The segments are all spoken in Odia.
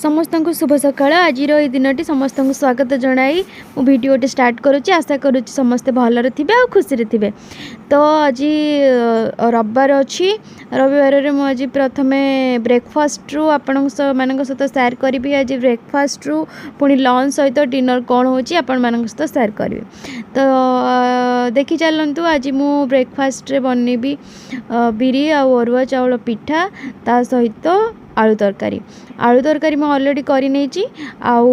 ସମସ୍ତଙ୍କୁ ଶୁଭ ସକାଳ। ଆଜିର ଏଇ ଦିନଟି ସମସ୍ତଙ୍କୁ ସ୍ୱାଗତ ଜଣାଇ ମୁଁ ଭିଡ଼ିଓଟି ଷ୍ଟାର୍ଟ କରୁଛି। ଆଶା କରୁଛି ସମସ୍ତେ ଭଲରେ ଥିବେ ଆଉ ଖୁସିରେ ଥିବେ। ତ ଆଜି ରବିବାର ଅଛି। ରବିବାରରେ ମୁଁ ଆଜି ପ୍ରଥମେ ବ୍ରେକଫାଷ୍ଟରୁ ଆପଣଙ୍କ ସହ ମାନଙ୍କ ସହିତ ସେୟାର କରିବି। ଆଜି ବ୍ରେକଫାଷ୍ଟରୁ ପୁଣି ଲଞ୍ଚ ସହିତ ଡିନର୍ କ'ଣ ହେଉଛି, ଆପଣମାନଙ୍କ ସହିତ ସେୟାର କରିବି। ତ ଦେଖି ଚାଲନ୍ତୁ, ଆଜି ମୁଁ ବ୍ରେକଫାଷ୍ଟରେ ବନେଇବି ବିରି ଆଉ ଅରୁଆ ଚାଉଳ ପିଠା, ତା ସହିତ ଆଳୁ ତରକାରୀ। ଆଳୁ ତରକାରୀ ମୁଁ ଅଲରେଡ଼ି କରିନେଇଛି ଆଉ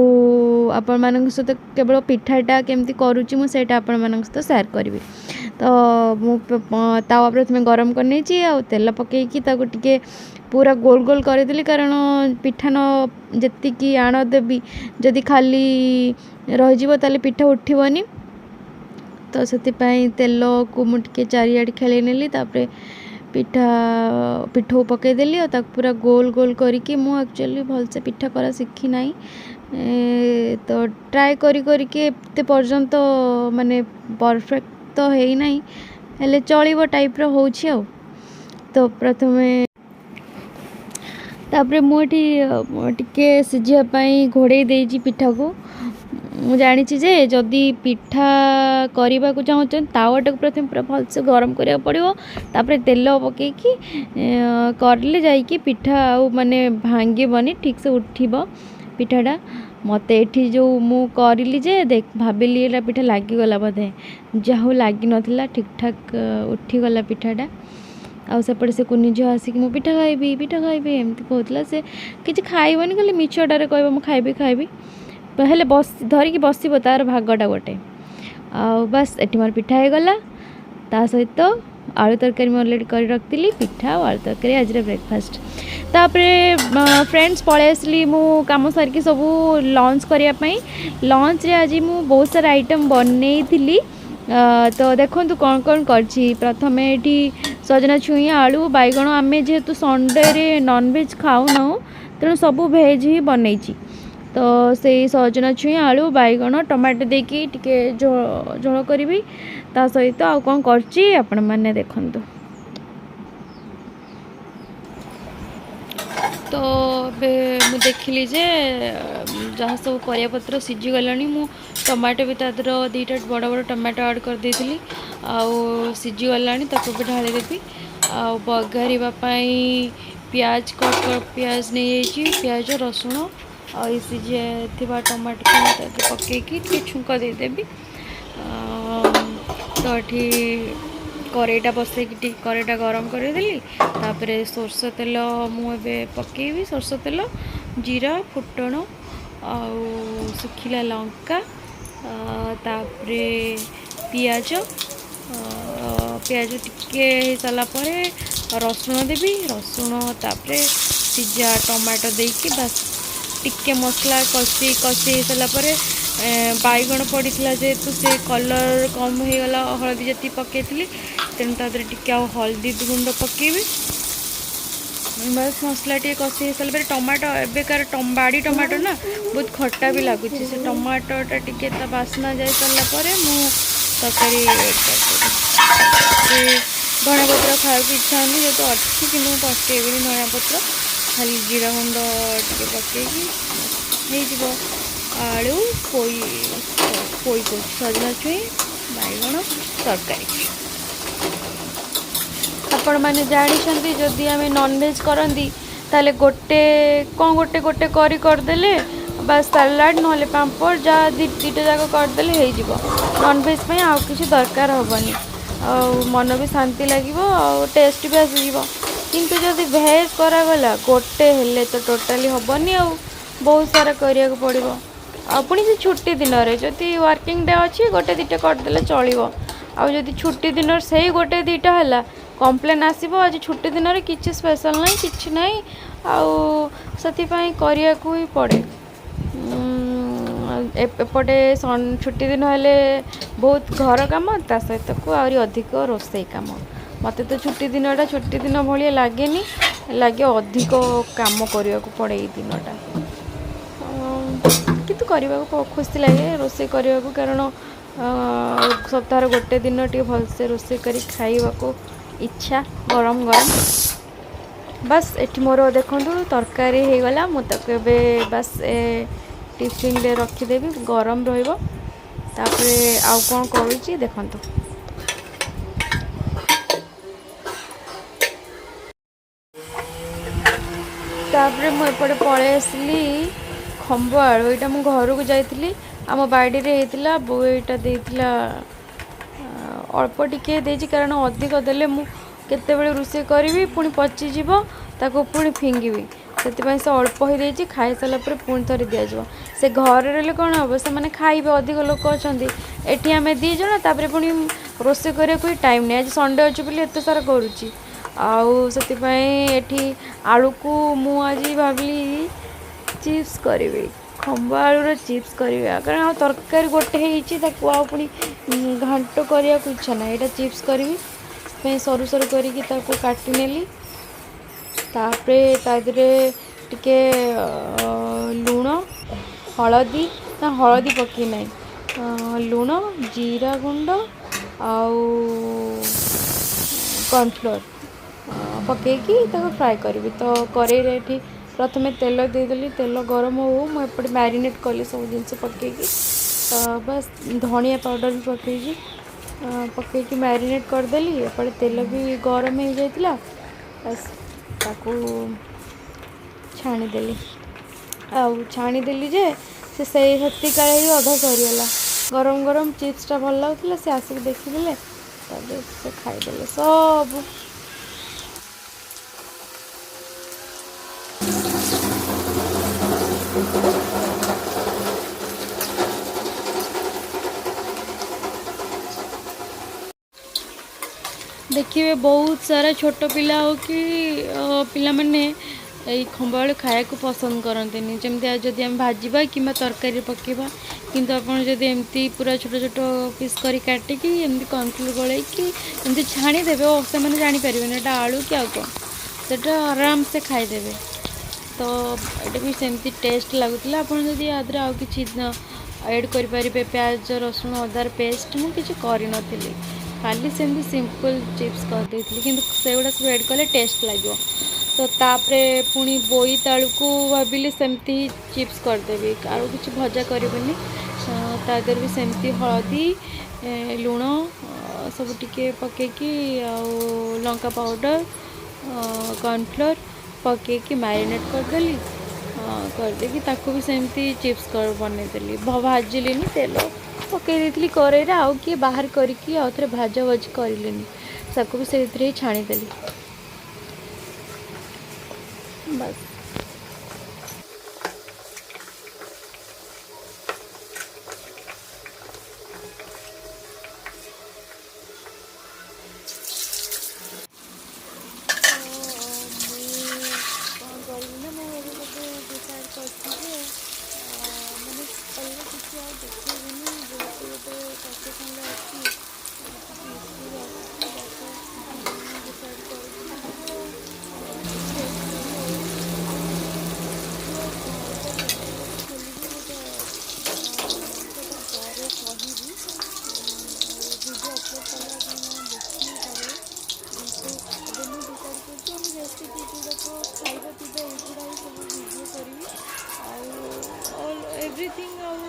ଆପଣମାନଙ୍କ ସହିତ କେବଳ ପିଠାଟା କେମିତି କରୁଛି, ମୁଁ ସେଇଟା ଆପଣମାନଙ୍କ ସହିତ ସେୟାର କରିବି। ତ ମୁଁ ତାୱା ପ୍ରଥମେ ଗରମ କରିନେଇଛି ଆଉ ତେଲ ପକାଇକି ତାକୁ ଟିକେ ପୁରା ଗୋଲ ଗୋଲ କରିଦେଲି, କାରଣ ପିଠା ନ ଯେତିକି ଆଣ ଦେବି, ଯଦି ଖାଲି ରହିଯିବ ତାହେଲେ ପିଠା ଉଠିବନି। ତ ସେଥିପାଇଁ ତେଲକୁ ମୁଁ ଟିକେ ଚାରିଆଡ଼େ ଖେଳେଇ ନେଲି। ତାପରେ ପିଠଉ ପକାଇଦେଲି ଆଉ ତାକୁ ପୁରା ଗୋଲ ଗୋଲ କରିକି। ମୁଁ ଆକ୍ଚୁଆଲି ଭଲସେ ପିଠା କରା ଶିଖି ନାହିଁ, ତ ଟ୍ରାଏ କରି କରିକି ଏତେ ପର୍ଯ୍ୟନ୍ତ ମାନେ ପରଫେକ୍ଟ ତ ହେଇନାହିଁ, ହେଲେ ଚଳିବ ଟାଇପ୍ର ହେଉଛି। ଆଉ ତ ପ୍ରଥମେ ତାପରେ ମୁଁ ଏଠି ଟିକେ ସିଝିବା ପାଇଁ ଘୋଡ଼େଇ ଦେଇଛି ପିଠାକୁ। ମୁଁ ଜାଣିଛି ଯେ ଯଦି ପିଠା କରିବାକୁ ଚାହୁଁଛନ୍ତି, ତାୱାଟାକୁ ପ୍ରଥମେ ପୁରା ଭଲସେ ଗରମ କରିବାକୁ ପଡ଼ିବ। ତାପରେ ତେଲ ପକାଇକି କରିଲେ ଯାଇକି ପିଠା ଆଉ ମାନେ ଭାଙ୍ଗିବନି, ଠିକ୍ସେ ଉଠିବ ପିଠାଟା। ମୋତେ ଏଠି ଯେଉଁ ମୁଁ କରିଲି ଯେ ଭାବିଲି ଏଇଟା ପିଠା ଲାଗିଗଲା ବୋଧେ, ଯାହା ହଉ ଲାଗିନଥିଲା, ଠିକ୍ଠାକ୍ ଉଠିଗଲା ପିଠାଟା। ଆଉ ସେପଟେ ସେ କୁନି ଝିଅ ଆସିକି ମୁଁ ପିଠା ଖାଇବି, ପିଠା ଖାଇବି ଏମିତି କହୁଥିଲା। ସେ କିଛି ଖାଇବନି, ଖାଲି ମିଛଟାରେ କହିବ ମୁଁ ଖାଇବି ଖାଇବି, ହେଲେ ବସି ଧରିକି ବସିବ ତାର ଭାଗଟା ଗୋଟେ। ଆଉ ବାସ୍, ଏଠି ମୋର ପିଠା ହେଇଗଲା। ତା ସହିତ ଆଳୁ ତରକାରୀ ମୁଁ ଅଲରେଡ଼ି କରି ରଖିଥିଲି। ପିଠା ଆଉ ଆଳୁ ତରକାରୀ ଆଜିର ବ୍ରେକଫାଷ୍ଟ। ତାପରେ ଫ୍ରେଣ୍ଡସ୍, ପଳେଇ ଆସିଲି ମୁଁ କାମ ସାରିକି ସବୁ ଲଞ୍ଚ କରିବା ପାଇଁ। ଲଞ୍ଚରେ ଆଜି ମୁଁ ବହୁତ ସାରା ଆଇଟମ୍ ବନେଇଥିଲି। ତ ଦେଖନ୍ତୁ କ'ଣ କ'ଣ କରିଛି। ପ୍ରଥମେ ଏଠି ସଜନା ଛୁଇଁ, ଆଳୁ, ବାଇଗଣ। ଆମେ ଯେହେତୁ ସଣ୍ଡେରେ ନନଭେଜ୍ ଖାଉନାହୁଁ, ତେଣୁ ସବୁ ଭେଜ୍ ହିଁ ବନେଇଛି। ତ ସେଇ ସଜନା ଛୁଇଁ, ଆଳୁ, ବାଇଗଣ, ଟମାଟୋ ଦେଇକି ଟିକେ ଝୋଳ କରିବି। ତା ସହିତ ଆଉ କ'ଣ କରିଛି ଆପଣମାନେ ଦେଖନ୍ତୁ। ତ ଏବେ ମୁଁ ଦେଖିଲି ଯେ ଯାହା ସବୁ ପରିବାପତ୍ର ସିଝିଗଲାଣି। ମୁଁ ଟମାଟୋ ବି ତା ଦେହର ଦୁଇଟା ବଡ଼ ବଡ଼ ଟମାଟୋ ଆଡ଼୍ କରିଦେଇଥିଲି ଆଉ ସିଝିଗଲାଣି, ତାକୁ ବି ଢାଳିଦେବି। ଆଉ ବଘାରିବା ପାଇଁ ପିଆଜ କଟ ପିଆଜ ନେଇଯାଇଛି, ପିଆଜ, ରସୁଣ ଆଉ ଏଇ ସିଝି ଥିବା ଟମାଟୋକୁ ମୁଁ ତା ଦେହରେ ପକାଇକି ଟିକେ ଛୁଙ୍କ ଦେଇଦେବି। ତ ଏଠି କରେଇଟା ବସେଇକି ଟିକେ କରେଇଟା ଗରମ କରିଦେଲି। ତାପରେ ସୋରିଷ ତେଲ ମୁଁ ଏବେ ପକାଇବି। ସୋରିଷ ତେଲ, ଜିରା, ଫୁଟଣ ଆଉ ଶୁଖିଲା ଲଙ୍କା, ତାପରେ ପିଆଜ। ପିଆଜ ଟିକେ ହେଇସାରିଲା ପରେ ରସୁଣ ଦେବି, ରସୁଣ, ତାପରେ ସିଝା ଟମାଟୋ ଦେଇକି ବାସ୍ ଟିକେ ମସଲା କଷି କଷି ହେଇସାରିଲା ପରେ, ବାଇଗଣ ପଡ଼ିଥିଲା ଯେହେତୁ ସେ କଲର୍ କମ୍ ହେଇଗଲା ହଳଦୀ ଯେତିକି ପକାଇଥିଲି, ତେଣୁ ତା ଦେହରେ ଟିକେ ଆଉ ହଳଦୀ ଗୁଣ୍ଡ ପକାଇବି। ବାସ୍, ମସଲା ଟିକେ କଷି ହେଇସାରିଲା ପରେ ଟମାଟୋ। ଏବେକାର ବାଡ଼ି ଟମାଟୋ ନା ବହୁତ ଖଟା ବି ଲାଗୁଛି। ସେ ଟମାଟୋଟା ଟିକେ ତା ବାସ୍ନା ଯାଇ ସାରିଲା ପରେ ମୁଁ ତରକାରୀ କରିଦେବି। ଧଣିଆ ପତ୍ର ଖାଇବାକୁ ଇଚ୍ଛା ହଉନି, ଯେହେତୁ ଅଛି, କିନ୍ତୁ ମୁଁ ପକାଇବିନି ଧଣିଆ ପତ୍ର। ଖାଲି ଜିରା ଗୁଣ୍ଡ ଟିକେ ପକାଇକି ହେଇଯିବ ଆଳୁ ପୋଇ, ପୋଇ କହୁଛି, ସଜନା ଛୁଇଁ ବାଇଗଣ ତରକାରୀ। ଆପଣମାନେ ଜାଣିଛନ୍ତି, ଯଦି ଆମେ ନନଭେଜ୍ କରନ୍ତି ତାହେଲେ ଗୋଟେ କ'ଣ ଗୋଟେ ଗୋଟେ କରି କରିଦେଲେ ବା ସାଲାଡ଼ ନହେଲେ ପାମ୍ପଡ଼, ଯାହା ଦୁଇଟା ଯାକ କରିଦେଲେ ହେଇଯିବ। ନନଭେଜ୍ ପାଇଁ ଆଉ କିଛି ଦରକାର ହେବନି ଆଉ ମନ ବି ଶାନ୍ତି ଲାଗିବ ଆଉ ଟେଷ୍ଟ ବି ଆସିଯିବ। କିନ୍ତୁ ଯଦି ଭେଜ୍ କରାଗଲା, ଗୋଟେ ହେଲେ ତ ଟୋଟାଲି ହେବନି ଆଉ ବହୁତ ସାରା କରିବାକୁ ପଡ଼ିବ। ଆଉ ପୁଣି ସେ ଛୁଟି ଦିନରେ, ଯଦି ୱାର୍କିଂ ଡେ ଅଛି, ଗୋଟେ ଦୁଇଟା କରିଦେଲେ ଚଳିବ। ଆଉ ଯଦି ଛୁଟି ଦିନରେ ସେଇ ଗୋଟେ ଦୁଇଟା ହେଲା, କମ୍ପ୍ଲେନ୍ ଆସିବ, ଆଜି ଛୁଟି ଦିନରେ କିଛି ସ୍ପେଶାଲ୍ ନାହିଁ, କିଛି ନାହିଁ। ଆଉ ସେଥିପାଇଁ କରିବାକୁ ହିଁ ପଡ଼େ। ଏପଟେ ଛୁଟି ଦିନ ହେଲେ ବହୁତ ଘର କାମ, ତା ସହିତକୁ ଆହୁରି ଅଧିକ ରୋଷେଇ କାମ। ମୋତେ ତ ଛୁଟି ଦିନଟା ଛୁଟି ଦିନ ଭଳିଆ ଲାଗେନି, ଲାଗେ ଅଧିକ କାମ କରିବାକୁ ପଡ଼େ ଏଇ ଦିନଟା। କିନ୍ତୁ କରିବାକୁ ଖୁସି ଲାଗେ ରୋଷେଇ କରିବାକୁ, କାରଣ ସପ୍ତାହର ଗୋଟେ ଦିନ ଟିକେ ଭଲସେ ରୋଷେଇ କରି ଖାଇବାକୁ ଇଚ୍ଛା ଗରମ ଗରମ। ବାସ୍, ଏଠି ମୋର ଦେଖନ୍ତୁ ତରକାରୀ ହେଇଗଲା। ମୁଁ ତାକୁ ଏବେ ବାସ୍ ଟିଫିନରେ ରଖିଦେବି, ଗରମ ରହିବ। ତାପରେ ଆଉ କ'ଣ କରୁଛି ଦେଖନ୍ତୁ। ତାପରେ ମୁଁ ଏପଟେ ପଳେଇ ଆସିଲି ଖମ୍ବ ଆଳୁ। ଏଇଟା ମୁଁ ଘରକୁ ଯାଇଥିଲି, ଆମ ବାଡ଼ିରେ ହେଇଥିଲା। ବୋଉ ଏଇଟା ଦେଇଥିଲା, ଅଳ୍ପ ଟିକେ ଦେଇଛି, କାରଣ ଅଧିକ ଦେଲେ ମୁଁ କେତେବେଳେ ରୋଷେଇ କରିବି, ପୁଣି ପଚିଯିବ, ତାକୁ ପୁଣି ଫିଙ୍ଗିବି। ସେଥିପାଇଁ ସେ ଅଳ୍ପ ହେଇଯାଇଛି। ଖାଇସାରିଲା ପରେ ପୁଣି ଥରେ ଦିଆଯିବ। ସେ ଘରେ ରହିଲେ କ'ଣ ହେବ, ସେମାନେ ଖାଇବେ, ଅଧିକ ଲୋକ ଅଛନ୍ତି। ଏଠି ଆମେ ଦୁଇ ଜଣ, ତାପରେ ପୁଣି ରୋଷେଇ କରିବାକୁ ବି ଟାଇମ୍ ନାହିଁ। ଆଜି ସଣ୍ଡେ ଅଛି ବୋଲି ଏତେ ସାରା କରୁଛି। ଆଉ ସେଥିପାଇଁ ଏଠି ଆଳୁକୁ ମୁଁ ଆଜି ଭାବିଲି ଚିପ୍ସ କରିବି, ଖମ୍ବ ଆଳୁର ଚିପ୍ସ କରିବି, କାରଣ ଆଉ ତରକାରୀ ଗୋଟେ ହେଇଛି, ତାକୁ ଆଉ ପୁଣି ଘାଣ୍ଟ କରିବାକୁ ଇଚ୍ଛା ନାହିଁ। ଏଇଟା ଚିପ୍ସ କରିବି। ସେଥିପାଇଁ ସରୁ ସରୁ କରିକି ତାକୁ କାଟିନେଲି। ତାପରେ ତା ଦେହରେ ଟିକେ ଲୁଣ, ହଳଦୀ, ନା ହଳଦୀ ପକେଇ ନାହିଁ, ଲୁଣ, ଜିରା ଗୁଣ୍ଡ ଆଉ କର୍ଣ୍ଣଫ୍ଲୋର୍ ପକେଇକି ତାକୁ ଫ୍ରାଏ କରିବି। ତ କରେଇରେ ଏଠି ପ୍ରଥମେ ତେଲ ଦେଇଦେଲି। ତେଲ ଗରମ ହଉ, ମୁଁ ଏପଟେ ମ୍ୟାରିନେଟ୍ କଲି ସବୁ ଜିନିଷ ପକେଇକି। ତ ବାସ୍, ଧନିଆ ପାଉଡ଼ର ବି ପକେଇଛି। ପକେଇକି ମ୍ୟାରିନେଟ୍ କରିଦେଲି। ଏପଟେ ତେଲ ବି ଗରମ ହେଇଯାଇଥିଲା। ବାସ୍, ତାକୁ ଛାଣିଦେଲି। ଆଉ ଛାଣିଦେଲି ଯେ ସେ ସେଇ ସେତିକାଳେ ହିଁ ଅଧା ସରିଗଲା। ଗରମ ଗରମ ଚିପ୍ସଟା ଭଲ ଲାଗୁଥିଲା। ସେ ଆସିକି ଦେଖିଦେଲେ, ତାପରେ ସେ ଖାଇଦେଲେ ସବୁ। ଦେଖିବେ, ବହୁତ ସାରା ଛୋଟ ପିଲା ହଉ କି ପିଲାମାନେ ଏଇ ଖମ୍ବ ଆଳୁ ଖାଇବାକୁ ପସନ୍ଦ କରନ୍ତିନି, ଯେମିତି ଯଦି ଆମେ ଭାଜିବା କିମ୍ବା ତରକାରୀରେ ପକାଇବା। କିନ୍ତୁ ଆପଣ ଯଦି ଏମିତି ପୁରା ଛୋଟ ଛୋଟ ପିସ୍ କରି କାଟିକି, ଏମିତି କର୍ଣ୍ଣଫ୍ଲୋର୍ ଗୋଳେଇକି ଏମିତି ଛାଣିଦେବେ ଓ ସେମାନେ ଜାଣିପାରିବେନି ଏଇଟା ଆଳୁ କି ଆଉ କ'ଣ, ସେଟା ଆରାମସେ ଖାଇଦେବେ। ତ ଏଇଟା ବି ସେମିତି ଟେଷ୍ଟ ଲାଗୁଥିଲା। ଆପଣ ଯଦି ୟା ଦେହରେ ଆଉ କିଛି ଏଡ଼୍ କରିପାରିବେ, ପିଆଜ, ରସୁଣ, ଅଦାର ପେଷ୍ଟ। ମୁଁ କିଛି କରିନଥିଲି, ଖାଲି ସେମିତି ସିମ୍ପଲ୍ ଚିପ୍ସ କରିଦେଇଥିଲି, କିନ୍ତୁ ସେଗୁଡ଼ା ସବୁ ଏଡ଼୍ କଲେ ଟେଷ୍ଟ ଲାଗିବ। ତ ତାପରେ ପୁଣି ବୋଇତାଳୁକୁ ଭାବିଲି ସେମିତି ହିଁ ଚିପ୍ସ କରିଦେବି, ଆଉ କିଛି ଭଜା କରିବିନି। ତା ଦେହରେ ବି ସେମିତି ହଳଦୀ, ଲୁଣ ସବୁ ଟିକେ ପକେଇକି ଆଉ ଲଙ୍କା ପାଉଡ଼ର, କର୍ଣ୍ଣଫ୍ଲୋର୍ ପକେଇକି ମ୍ୟାରିନେଟ୍ କରିଦେଲି। କରିଦେଇକି ତାକୁ ବି ସେମିତି ଚିପ୍ସ ବନେଇଦେଲି। ଭାଜିଲିନି, ତେଲ ପକେଇ ଦେଇଥିଲି କରେଇରେ, ଆଉ କିଏ ବାହାର କରିକି ଆଉ ଥରେ ଭାଜା ଭଜି କରିଲିନି। ତାକୁ ବି ସେଇଥିରେ ହିଁ ଛାଣିଦେଲି, ବାସ୍। ତ ମୁଁ କ'ଣ କରିବି ନା, ମୁଁ ଏବେ ଗୋଟେ ଡିସାଇଡ଼୍ କରିଛି ଯେ ମାନେ ଅଲଗା କିଛି ଆଉ ଦେଖେଇବିନି, ଯେହେତୁ ଗୋଟେ ପ୍ରଫେସନ୍ରେ ଅଛି, କିଛି ଇସ୍ୟୁ ଆସୁଛି। ତାକୁ ମୁଁ ଡିସାଇଡ଼୍ କରିଛି ଯେ କେବଳ ରେସିପି ହଉ ଆଉ ଭିଡ଼ିଓ, ଅଲଗା ଚ୍ୟାନେଲ୍ ଗୋଟେ ଖୋଲିବି ଗୋଟେ, ସେଟା ପରେ କହିବି। ଆଉ ଭିଡ଼ିଓ ଅପଲୋଡ଼ କଲେ ଆପଣମାନେ ଦେଖିପାରିବେ। କିନ୍ତୁ ଏବେ ମୁଁ ଡିସାଇଡ଼୍ କରିଛି, ଆମେ ରେସିପି ଗୁଡ଼ାକ, ଖାଇବା ପିଇବା ଏଇଗୁଡ଼ା ହିଁ ସବୁ ଭିଡ଼ିଓ କରିବି, ଆଉ ଅଲ୍ ଏଭ୍ରିଥିଙ୍ଗ ଆଉ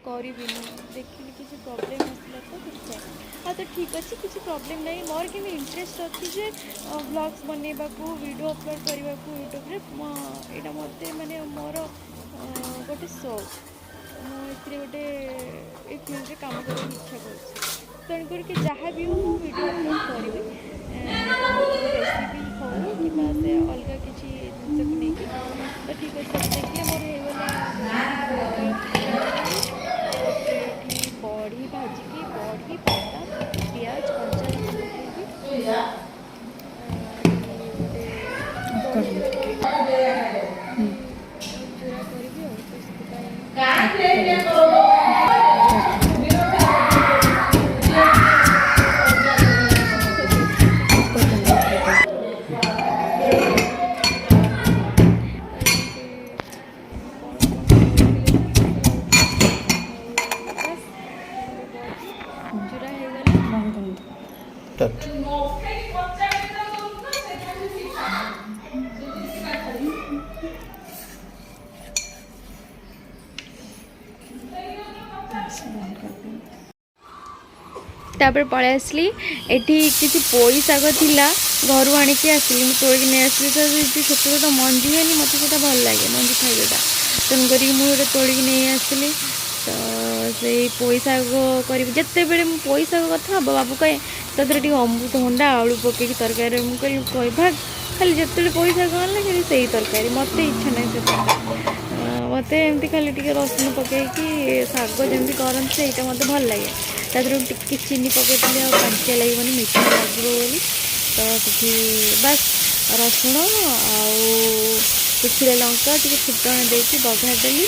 କରିବିନି। ଦେଖିଲି କିଛି ପ୍ରୋବ୍ଲେମ୍ ଆସିଲା, ତ ସେଥିପାଇଁ। ହଁ, ତ ଠିକ୍ ଅଛି, କିଛି ପ୍ରୋବ୍ଲେମ୍ ନାହିଁ। ମୋର କିନ୍ତୁ ଇଣ୍ଟରେଷ୍ଟ ଅଛି ଯେ ବ୍ଲଗ୍ସ ବନେଇବାକୁ, ଭିଡ଼ିଓ ଅପଲୋଡ଼ କରିବାକୁ ୟୁଟ୍ୟୁବରେ। ଏଇଟା ମୋତେ ମାନେ ମୋର ଗୋଟେ ସଉକ। ମୁଁ ଏଥିରେ ଗୋଟେ ଏଇ ଫିଲ୍ଡରେ କାମ କରିବାକୁ ଇଚ୍ଛା କରୁଛି। ତେଣୁ କରିକି ଯାହା ବି ହଉ, ମୁଁ ଭିଡ଼ିଓ ଅପଲୋଡ଼ କରିବି, ରେସିପି ହଉ କିମ୍ବା ସେ ଅଲଗା କିଛି ଜିନିଷକୁ ନେଇକି। ତ ଠିକ୍ ଅଛି, ସବୁ ଦେଖିଲେ ମୋର ହେଇଗଲା ବୋଇତାଳୁ ତରକାରୀ। ତାପରେ ଏଠି ବଢ଼ି ଭାଜିକି, ବଢ଼ି, ବାଦାମ, ପିଆଜ, କଞ୍ଚା ଲଙ୍କା ପକେଇକି ଗୋଟେ ବଢ଼ି ଚୁରା କରିବି ଆଉ ତ ସେଥିପାଇଁ କ'ଣ କ'ଣ କହୁଥିଲେ ଆଉ ବାସ୍, ବଢ଼ି ଚୁରା ହେଇଗଲା। ଷ୍ଟାର୍ଟ। ତାପରେ ପଳେଇ ଆସିଲି। ଏଠି କିଛି ପୋଇ ଶାଗ ଥିଲା, ଘରୁ ଆଣିକି ଆସିଲି, ମୁଁ ତୋଳିକି ନେଇ ଆସିଲି। ତ ସେ ଯେଉଁ ଛୋଟ ଛୋଟ ମଞ୍ଜି ହୁଏନି, ମୋତେ ସେଇଟା ଭଲ ଲାଗେ, ମଞ୍ଜି ଥାଏ ଯେଉଁଟା। ତେଣୁ କରିକି ମୁଁ ଗୋଟେ ତୋଳିକି ନେଇ ଆସିଲି। ତ ସେଇ ପୋଇ ଶାଗ କରିବି। ଯେତେବେଳେ ମୁଁ ପୋଇ ଶାଗ କଥା ହେବ, ବାବୁ କହେ ତା ଦେହରେ ଟିକେ ଅମୃତଭଣ୍ଡା ଆଳୁ ପକେଇକି ତରକାରୀରେ। ମୁଁ କହିଲି ଭାଗ, ଖାଲି ଯେତେବେଳେ ପୋଇ ଶାଗ ଆଣିଲେ ଖାଲି ସେଇ ତରକାରୀ। ମୋତେ ଇଚ୍ଛା ନାହିଁ ସେ ତରକାରୀ। ମୋତେ ଏମିତି ଖାଲି ଟିକେ ରସୁଣ ପକେଇକି ଶାଗ ଯେମିତି କରନ୍ତି, ସେଇଟା ମୋତେ ଭଲ ଲାଗେ। ତା ଦେହରେ ଟିକେ ଚିନି ପକେଇଦେଲେ ଆଉ ପାଞ୍ଚିଆ ଲାଗିବନି, ମିଠା ଲାଗିବ ବୋଲି। ତ ସେଠି ବାସ୍ ରସୁଣ ଆଉ ଶୁଖିଲା ଲଙ୍କା, ଟିକେ ଫୁଟଣ ଦେଇକି ବଘାରିଦେଲି।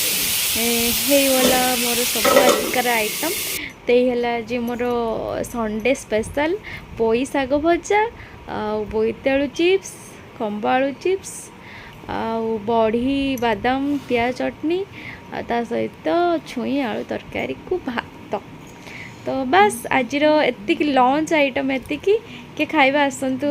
ହେଇଗଲା ମୋର ସବୁ ଆଜିକାର ଆଇଟମ୍। ତ ଏଇ ହେଲା ଆଜି ମୋର ସଣ୍ଡେ ସ୍ପେଶାଲ୍, ପୋଇ ଶାଗ ଭଜା ଆଉ ବୋଇତାଳୁ ଚିପ୍ସ, ଖମ୍ବ ଆଳୁ ଚିପ୍ସ ଆଉ ବଢ଼ି, ବାଦାମ, ପିଆଜ ଚଟଣି ଆଉ ତା ସହିତ ଛୁଇଁ ଆଳୁ ତରକାରୀକୁ ଭାତ। ତ ବାସ୍, ଆଜିର ଏତିକି ଲଞ୍ଚ ଆଇଟମ୍ ଏତିକି। କିଏ ଖାଇବା ଆସନ୍ତୁ।